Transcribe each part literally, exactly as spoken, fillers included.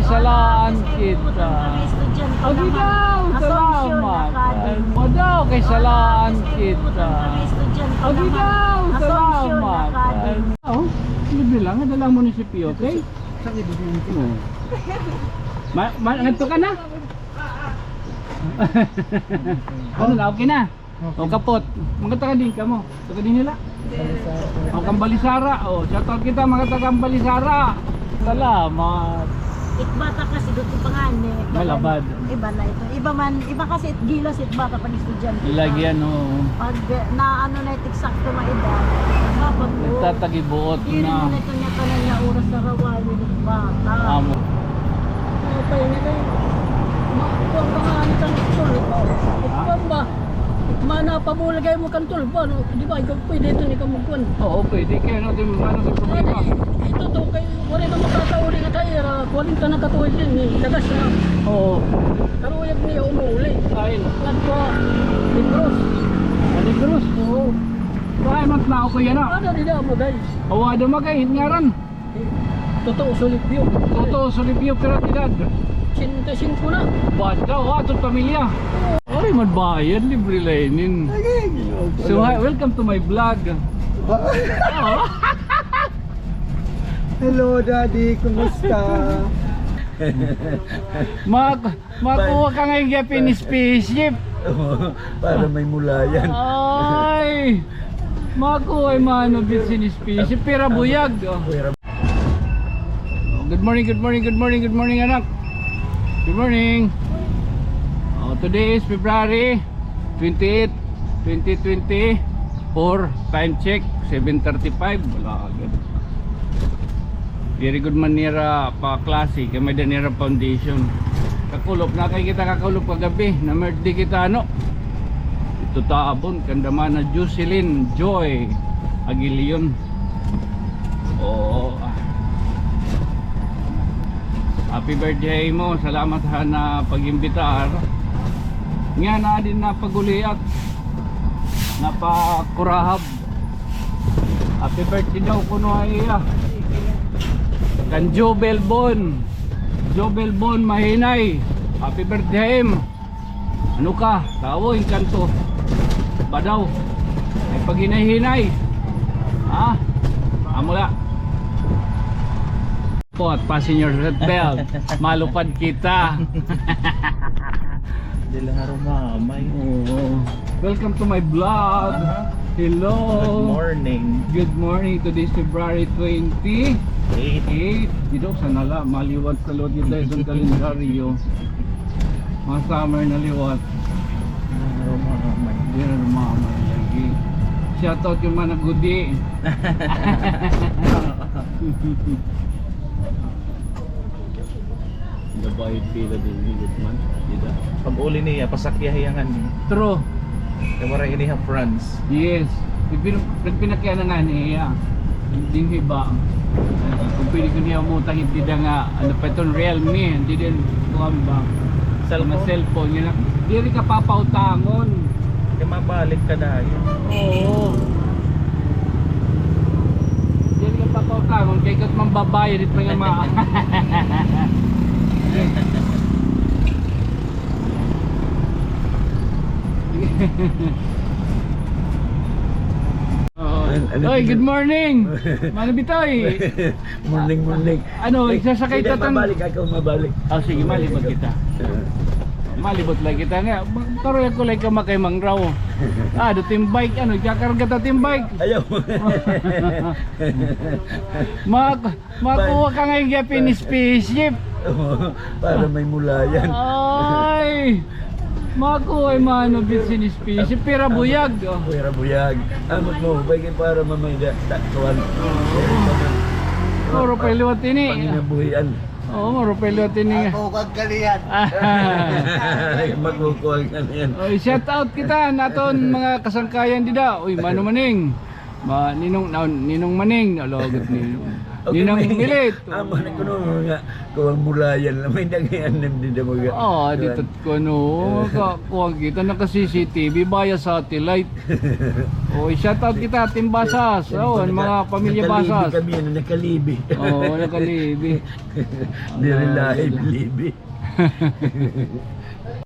Salaan kita. Agi daw, salamat. Madaw kay salaan kita. Agi daw, salamat. Oh, libre lang, dala mo ni si Pio, okay? Sa iba din. Oo. Ma, ma, ngadto ka na? Ano na, okay na? O, kapot. Mga taga din kamo. Taga din nila. O, Kambalisara. O, shout out kita, mga taga Kambalisara. Salamat. It bata kasi dito pa nga ni. Malabad. Iba na ito. Iba man, iba kasi it gilas, it bata pag estudyante. Lagi yan, oo. Pag, eh, na ano na it eksakto na edad, mapag-, nagtatagibuot na. Diri na ito niya kanan niya oras sa rawayo, it bata. Amo. Ano pa yun, ito yun? Ma-, kuwan ba nga, ano, kan tulpo? Ha? Kuwan ba? Mana, pabulagay mo kan tulpo, ano? Di ba, ikaw pwede ito, ikaw magkuwan. Oo, pwede. Kaya natin, ano, may problema. Ito to, kay, wala na makatauli nga tayo, ah, kwarenta na katuig din, eh. Tagas na. Oo. Karuyag niya umuuli. Ay. Nagpa Negros. Ah, Negros? Oo. Kaya man na ako yan, ah. Ano, di na mo, guys. Awa, dumagay, ngaran. Toto Solibyo. Toto Solibyo, pira edad? Ochenta y cinco na. Bata, wa, aton pamilya. Ay, magbayad, libre la inin. So, hi, welcome to my vlog. Hello, Daddy. Kumusta? Mak-, Makuha ka ngay-an gihapon hin spaceship. Oo, para may mulayan. Ay! Makuha, mahanap hin spaceship. Pira buyag. Oh. Good morning, good morning, good morning, good morning, anak. Good morning. Oh, today is February twenty-eight, twenty twenty-four. Time check, seven thirty-five. Wala agad. Diri gud man nira pa klase, kay may-ada nira foundation. Kakulop, naa kay kita kakulop kagabi, na-birthday kita, ano? Didto Taabon, kanda Mana Jocelyn Joy Aguilion. Oo. Happy birthday ha imo. Salamat ha na pag-imbitar. Nga na din na paguliak. Napakurahab. Happy birthday daw kuno ha iya. Kan Jobel Bon. Jobel Bon Mahinay. Happy birthday ha im. Ano ka? Tawo, engkanto. Badaw. Ay paghinay-hinay. Ha? Amo la. Pot, passenger seat belt. Malupad kita. Diri la harumamay. Oo. Welcome to my vlog. Aha. Hello. Good morning. Good morning. Today is February twenty-eight. Eight. Dito, sana la, maliwat sa loob dito sa kalendaryo. Mga summer na liwat. Ah, harumamay. Diri harumamay lagi. Shout out kan Mana Gudi. Nabahid pila din ni Gutman, dida. Pag-uli niya, pasakya hiya ngani. True. Kay waray ini ha France. Yes. Nagpin-, nagpinakya na ngani hiya. Dinhi ba? Kung pwede ko niya umutang, dida nga, ano pa iton, Realme, dida, kuan ba? Mga cellphone. Cellphone, yun na. Diri ka papautangon. Kay mabalik ka dayon. Oo. Diri ka papautangon, kay kat mambabayad it mga ma-, Oo. An-, ano. Oy, good morning. Mana Bitoy. Morning, morning. Ano, ay, igsasakay ta tan-, mabalik ako, mabalik. Oh, sige, malibot kita. Malibot la kita nga. Pero ako la kamakay mangraw. Ah, do team bike, ano, ikakarga ta team bike. Ayaw. Mak-, Makuha ka ngay-an gihapon hin spaceship. Oo, para may mulayan. Ay! Makuha, mahanap hin spaceship. Pira buyag, oh. Pira buyag. Ambot mo, bagay para mamay da, da, kuan. Mura pa liwat ini. Panginabuhian. Oo, mura pa liwat ini. Makukuha ka liyan. Makukuha ka liyan. Oy, shout out kita, naton mga kasangkayan dida. Uy, Mano Maning. Ma-, Ninong, na-, Ninong Maning, nalagot Ninong. Ninang Milit. Amo na kuno nga, kuwang bulayan la, may daghan na dida mga. Ah, dida kuno, ka, kuwang kita, naka-C C T V, via satellite. O, i-shout out kita, Team Basas. O, an mga pamilya Basas. Nakalibi kami, ano, nakalibi. O, nakalibi. Diri lahi, libi.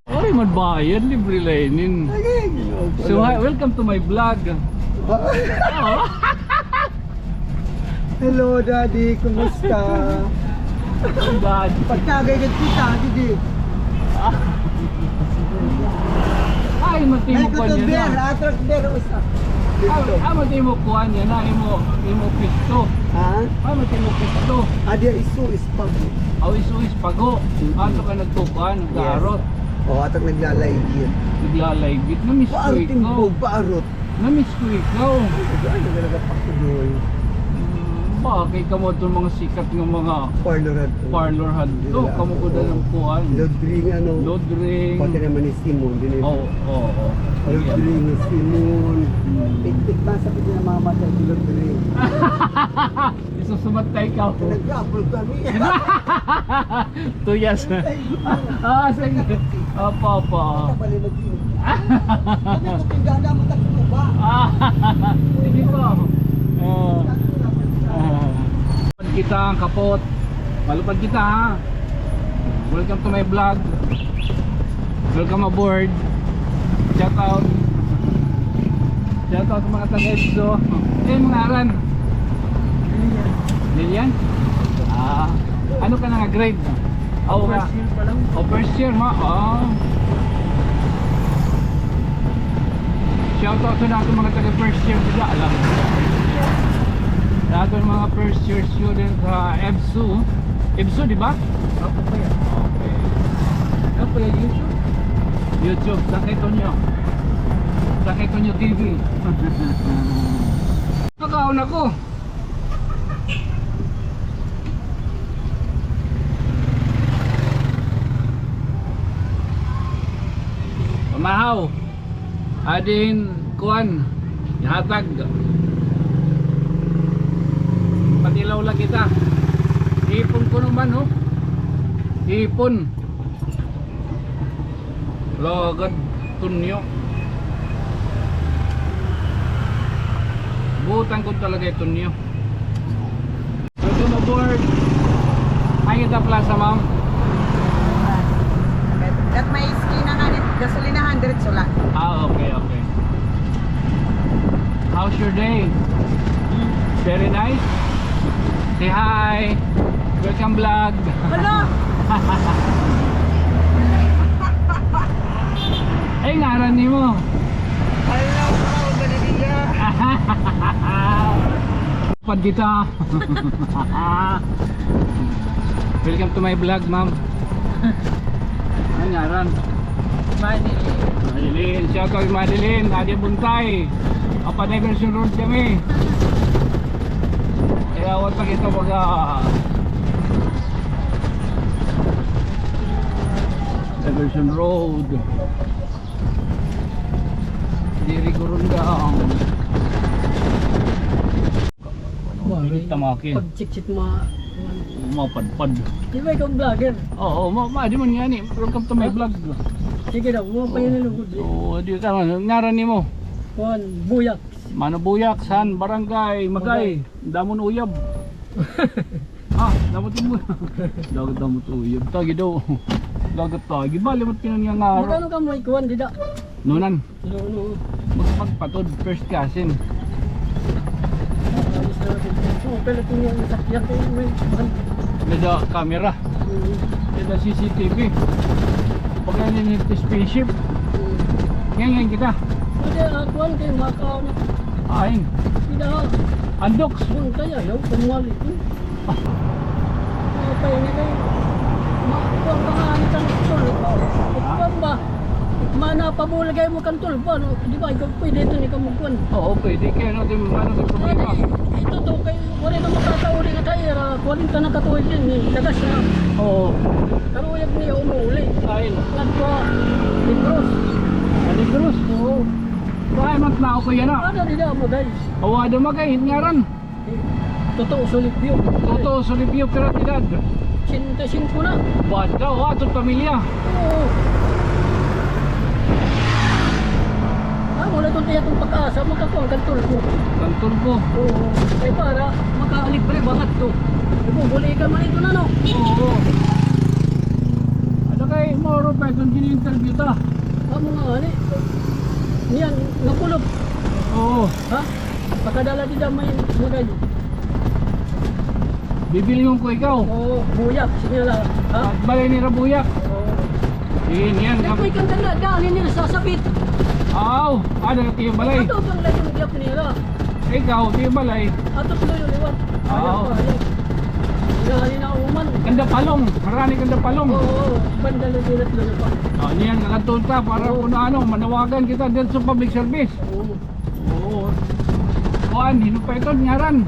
Ay, magbayad, libre la inin. So, hi, welcome to my vlog. Hello, Daddy. Kumusta? Dad. Pagkagay ka kita, Daddy. Ay, matimo kuan niya na. Atrak, pero usa. Ah, matimo kuan niya na, imo, imo pisto. Ha? Ah, matimo pisto. Adi, isu, ispago. Aw, isu, ispago. Ato ka nagkukuan, nag-aarot. O, ato naglalaygit. Naglalaygit. Namiss ko ikaw. Baarot. Namiss ko ikaw. Ay, talaga pa ko doon. Bakit kamo itong mga sikat ng mga parlor hadto? Parlor hadto. Kamo ko na lang kuan. Lodring, ano? Lodring. Pati naman ni Simon, din ito. Oo, oo, oo. Lodring ni Simon. Tiktik ba sa pwede na mamatay si Lodring? Isusumat tayo ka po. Nag-apple kami. Tuyas. Ah, sige. Opo, opo. Kami ko tingga na, matakbo ba? Ah, sige po. Ah. Ah. Kita ang kapot. Malupad kita, ha? Welcome to my vlog. Welcome aboard. Shout out. Shout out sa mga taga-EDSU. Eh, mga aran. Lilian? Ah, ano ka na nga grade? Aw, first year pa lang. O, first year, ma. Ah. Shout out sa nato mga taga first year dida, alam. Nato mga first year student sa EDSU. EDSU, di ba? Opo, kuya. Okay. Ano, kuya, YouTube? YouTube, Sakay Tonyo. Sakay Tonyo T V. Nakaon ako. Pamahaw. Adin, kuan, ihatag. Patilaw la kita. Ipon ko naman, oh. Ipon. Lagad tunyo. Butang ko talaga yung tunyo. Welcome aboard. Ay, kita plaza, ma'am. Kat may eskina nga, gasolinahan, diretso lang. Ah, okay, okay. How's your day? Very nice. Say hi. Welcome vlog. Hello. Ay, ngaran nimo. Hello, bro. Dali niya. Pad kita. Welcome to my vlog, ma'am. Ano ngaran? Madeline. Madeline. Shout out Madeline. Adi Buntay. Apa Diversion Road kami. Kaya awat pa kita baga Diversion Road. Diri ko ron daw. Tamaki. Pag-check-check ma-, mapadpad. Di ba ikaw vlogger? Oo, ma-, ma-, di man nga ni. Welcome to my vlog. Sige daw, mo pa yun ang lugod, eh. Oo, di ka man. Ngaran nimo? Juan Buyak. Mano Buyak, san barangay? Magay. Magay. Damon uyab. Ah, damot mo. Dagat damot uyab. Tagi daw. Dagat tagi. Bali, mat pinangyangara. Magkano ka mo ikuan, dida? Nunan. Ano, ano? Mag-, magpatod, first cousin. Ah, ayos na natin. Oo, pero ito yung sakyan ko, may, may da camera. Mm. May da C C T V. Pag yan yung spaceship. Mm. Ngayon, ngayon kita. Pwede, ah, kuwan kayo, makaon. Ain. Tidak. Andoks. Kuwan kaya, yaw, kumwali ko. Apa ini kay ma-, kuwan ba nga ini kan tulpo? Kuwan ba? Mana pa mo lagay mo kan tulpo, ano? Di ba, ikaw pwede ito ni kamukuan? Oo, pwede. Kaya ano, di mo, ano, di problema. Ito to, kay, wala na makatauli nga tayo, ah, kwarenta na katuig din, eh. Tagas na. Oo. Karuyag niya umuuli. Ay. Nagpa Negros. Ah, Negros? Oo. Baka man tao ko yan, ah. Ano, di na, magay. Awa, dumagay, ngaran. Toto Solibyo. Toto Solibyo, pira edad? Ochenta y cinco na. Bata, wa, aton pamilya. Oo. Ah, wala ton tiya ton pag-asa, makakuan kan Tulfo. Kan Tulfo. Oo. Kay para makalibre ba ngadto. Ibubulikan man ito na, no? Oo. Ada kay moro pa iton gin-interview ta. Amo nga, ani? Niyan, nakulop. Oo. Ha? Pakadala dida may magay. Bibilngon ko ikaw. Oo, Buyak, siya la. Ha? Balay nira Buyak. Oo. Sige, niyan. Kay kanda na, dali nira sasabit. Aw, ada na tiyo balay. Ato pang layong giyap nira. Ikaw, tiyo balay. Ato sa layo liwat. Aw. Dali na uman. Kanda Palong, marani kanda Palong. Oo, banda na dinat na pa. Ah, niyan, kakadto ta para kun ano, manawagan kita diri sa public service. Oo. Oo. Kuan, hin-o pa iton ngaran?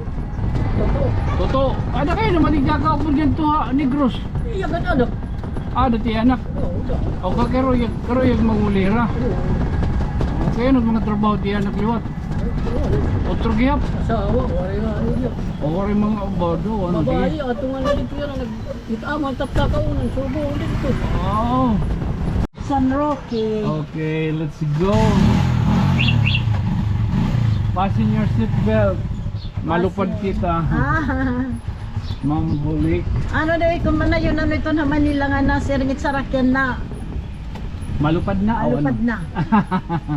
Toto. Toto. Ada kay naman igagaw ko diyan to ha, Negros. Iya gad anak. Ah, dati anak. Oo, da. O, ka-, karuyag, karuyag manguli hira. Oo. Okay, ano mga trabaho ti anak liwat? Oo. Otro gihap? Asawa, waray nga, ano niya. O, waray mga abado, ano di? Babae, ato nga na dito yan, ang nag-, ikaw, ang tatlo kaunan, subo, dito. Oo. San Roque. Okay, let's go. Fasten your seat belt. Malupad kita. Ah. Ma'am Bulik. Ano daw, kun manayon, ano ito na Manila nga na, sir, ngit sarakyan na. Malupad na, o ano? Malupad na.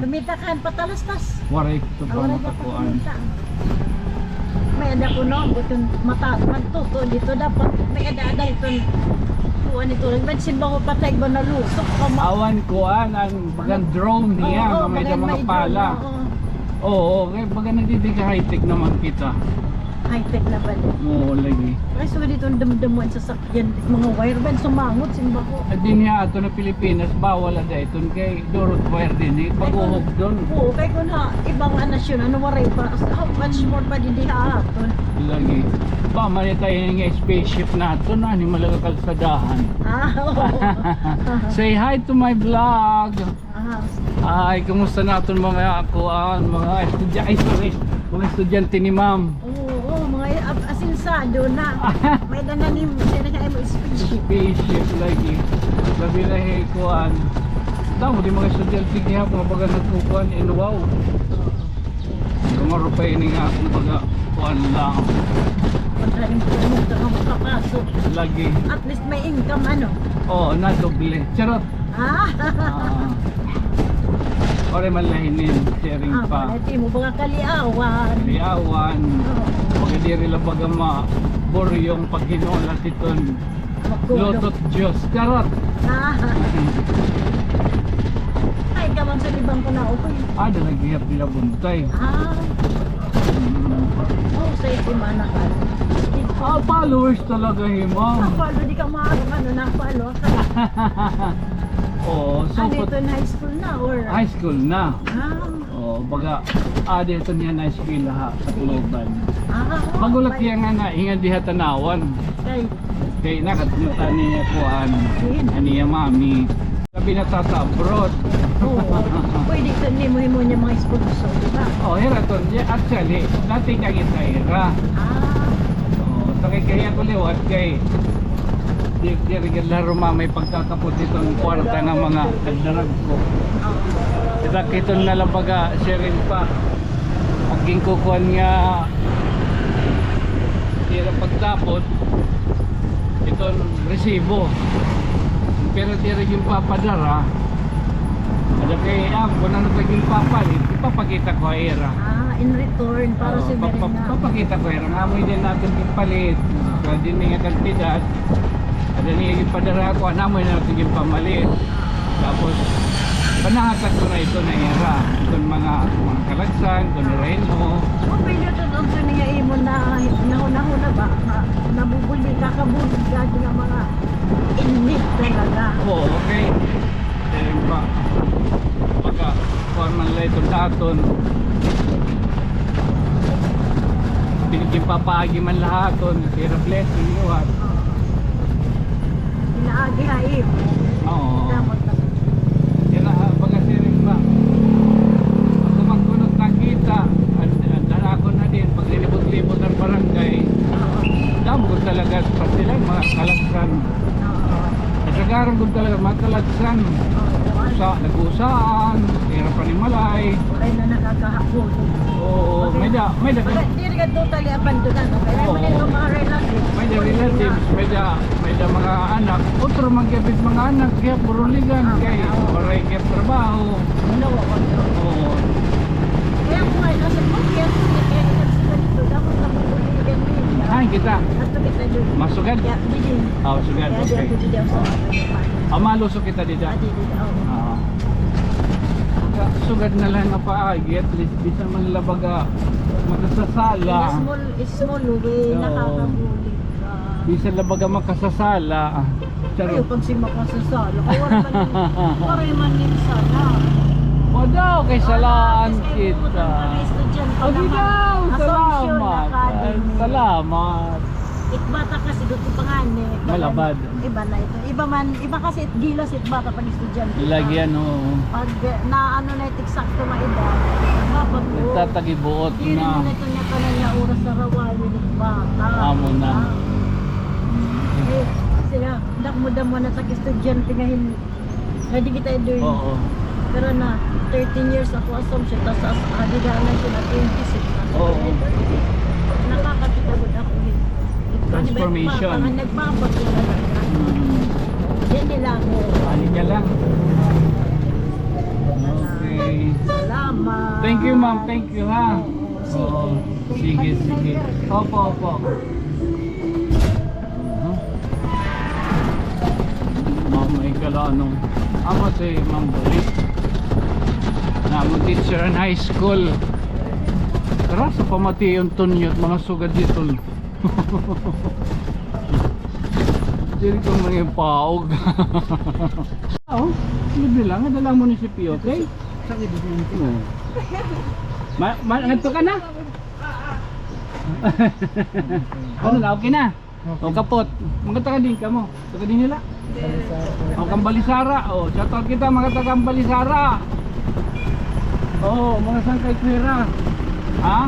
Kumita ka, patalastas. Waray. Ito pa makakuan. May ada ko, no, buton mataas man to, to, dito dapat may ada-ada iton kuan ito. Nagbansin ba ko patay ba nalusok ka ma- Awan kuan, ang bagang drone niya, oo, mga, mga pala. Oo, oo, kay baga nagdidika high-tech naman kita. High-tech na ba din? Oo, lagi. Ay, so dito ang damdamuan sa Yan, mga wire ba, sumangot, simba ko. Dinhi ha aton ha Pilipinas, bawal ada iton kay durot wire dinhi, eh, pag-uhog don. Oo, kay kun ha ibang nasyon, ano, waray pa, how much more pa dinhi ha aton? Lagi. Ba, man tayo nga spaceship naton, ani, malaga kalsadahan. Ah, oo. Say hi to my vlog. Ah. Ay, kumusta na aton mga kuan, mga estudya-, ay, sorry, mga estudyante ni ma'am? Oo, oo, mga ab-, asensado na. May dana ni, siya na kaya mo speech. Speech, yes, lagi. Labi na, eh, kuan. Tamo, di mga estudyante niya, mga baga nagkukuan, in wow. Gumaro pa ini nga, kumbaga, kuan lang. Pagkain ko mo, baka makapasok. Lagi. At least may income, ano? Oo, na doble. Charot. Ah. Ah. Ore man la hinin, sharing pa. Ah, pala, di mo baga kaliawan. Kaliawan. Oo. Baga diri la baga maburyong paghinulat iton. Makulog. Lutot Diyos. Charot. Ah. Ay, kamang sa libang ko na, okay. Ah, da naghihap nila buntay. Ah. Mm. Oh, sa ito man ang ano. Ah, followers talaga, eh, ma'am. Ah, follow, di ka maaaring ano na follow. Oo, so, ano ito, high school na or? High school na. Ah. Oo, baga, ah, dito niya na eskwela ha, sa Tacloban. Ah, oo. Magulat iya nga na, hinga diha tanawan. Kay? Kay nakatmutan niya kuan, aniya mami. Sabi na tata abroad. Oo. Pwede sa nimo himo niya mga sponsor, di ba? Oh, hira to. Yeah, actually, dati kang isa hira. Ah. Oh, sa kay kaya ko liwat kay di, di rin laro mamay pagtatapos itong kwarta nga mga nagdarag ko. Kita kiton na lang baga sharing pa. Pag ginkukuan nga dira pagtapot, iton resibo. Pero dira ginpapadara. Ada kay, ah, kun ano ka ginpapalit, ipapakita ko ha ira. Ah, in return, para sa papa-, papakita ko ira. Nga amo din naton ginpalit. Kaya din nga kantidad. Ada niya ginpadara ako, ano mo na natin ginpamalit. Tapos, panahatag ko na ito na ira. Itong mga, mga kalagsan, kung ira hin-o. Oh, pwede ito doon sa niya imo na, nahuna-huna ba? Na, nabubuli, kakabuli, gagi nga mga inmate talaga. Oo, okay. Kaya pa, pagka, kuwan man lang itong daton. Pin-, ginpapaagi man la ha aton, sira blessing, liwat. Pinaagi ha imo. Oo. Damot na. Kaya na, ah, pagkasiring ba? Ako magkunot nakita, an-, an-, an-, ako na din, pag linibot-libot ang barangay, Karagod talaga, matalagsan. Sa nag-uusaan, hirap panimalay. Waray na nakakahapo. Oo, may da, may da. Diri ka totally abandonado. Kaya may da mga relatives. May da relatives, may da, may da mga anak. Otro man gihapon mga anak, kay buruligan, kay waray gihap trabaho. Oo. Kaya kung ay nasa Pugyan, kaya nasa ganito, dapat sa Pugyan, eh. Ay, kita. Masugad? Kaya, didi. Ah, masugad. Kaya di ako didi ako sa mga. Ah, malusog kita dida. Ah, didi, oo. Ah. Sugad na lang nga paagi, at least bisan man la baga makasasala. In a small, small way, oo, nakakabulig ka. Bisan la baga makasasala. Charot. Ayaw pag si makasasala. Kay waray man, waray man nim sana. Wadaw, kay salaan kita. Kay estudyante. O, di daw, salamat. Salamat. It bata kasi, duti pa nga ni. Malabad. Iba na ito. Iba man, iba kasi it gilas, it bata pag estudyante. Lagi yan, oo. Pag, eh, na ano na it eksakto nga edad, mapag-, nagtatagibuot na. Diri na ito niya tanan nga oras sa rawayon it bata. Amo na. Ah. Eh, siya, damo-damo na tag estudyante nga hin-, nga di kita doon. Oo. Pero na thirteen years ako assumption, tas as, ah, dida na siya na twenty-six. Oo. Nakakakita gud ako, eh. Transformation. Ano ba, parang nagbabago na lang. Mm. Yan nila ako. Ano niya lang. Okay. Salamat. Thank you, ma'am. Thank you, ha. Oo. Sige, sige. Opo, opo. Ma'am, may kala, ano, amo si Ma'am Boy. Na mo teacher in high school. Tara, sa pamation, Tonyo, at mga sugad dito. Diri ko mga paog. Oh, libre lang. Dala mo ni si Pio, okay? Sa ibig mo. Oo. Ma-, ma-, ngadto ka na? Ano na, okay na? Okay. O, kapot. Mga taga din kamo. Taga din nila. O, Kambalisara. O, shout out kita, mga taga Kambalisara. O, mga sangkay Kuwera. Ha?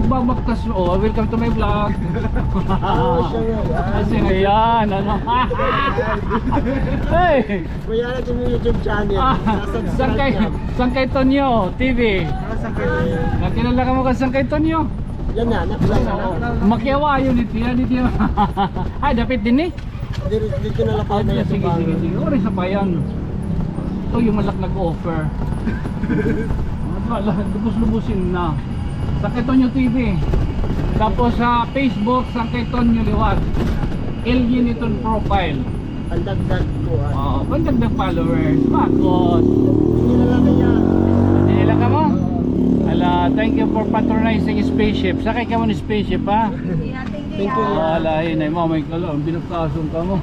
Babaktas. O, welcome to my vlog. O, siya yan. Ah, siya yan. Ano? Hey! Kuya, ito yung YouTube channel. Ah, Sangkay, Sangkay Tonyo T V. Ah, Sangkay Tonyo. Nakilala ka mo ka Sangkay Tonyo? Yan na, nakilala na. Makiawa yun, ito yan, ito yan. Ay, dapit din eh. Dito, dito na lang po. Ay, sige, sige, sige. Ori sa bayan. Ito yung malak nag-offer. Wala, lubos-lubosin na. Sangkay Tonyo T V. Tapos sa Facebook, Sangkay Tonyo liwat. L G Newton profile. Pandagdag po, ah. Oo, pandagdag followers. Bakot. Hindi na lang kaya. Hindi nila ka mo? Oo. Ala, thank you for patronizing Spaceship. Sakay ka mo ni Spaceship, ha? Thank you. Ah, lain ay mo, may kalo, ang binukasong ka mo.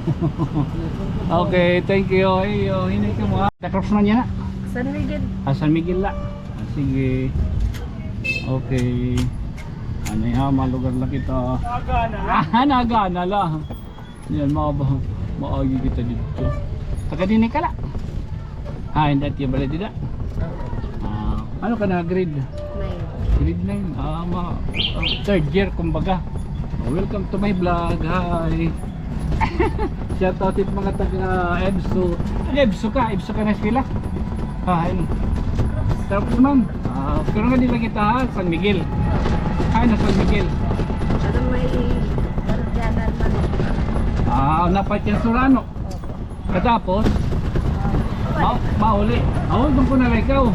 Okay, thank you. Ay, oh, hinay ka mo, ha? Sa Crocs man yan, ha? San Miguel. Ah, San Miguel la. Ah, sige. Okay. Ano, ha, malugar la kita. Nagana. Ah, nagana la. Yan, mga ba-, maagi kita dito. Taga din ka la. Ha, hindi at yung balay dida. Ah, ano ka na, grade? Nine. Grade nine. Ah, ma-, ah, third year, kumbaga. Oh, welcome to my vlog. Hi. Shout out it mga taga EBSU. Taga EBSU ka? EBSU ka na sila? Ah, ayun. Tapos, ma'am, ah, pero nga nila kita, ha? San Miguel. Ay, na San Miguel. Ano may Guardianan man? Ah, napat yan Surano. Katapos, ma-, mauli. Ako, doon ko na lang ikaw.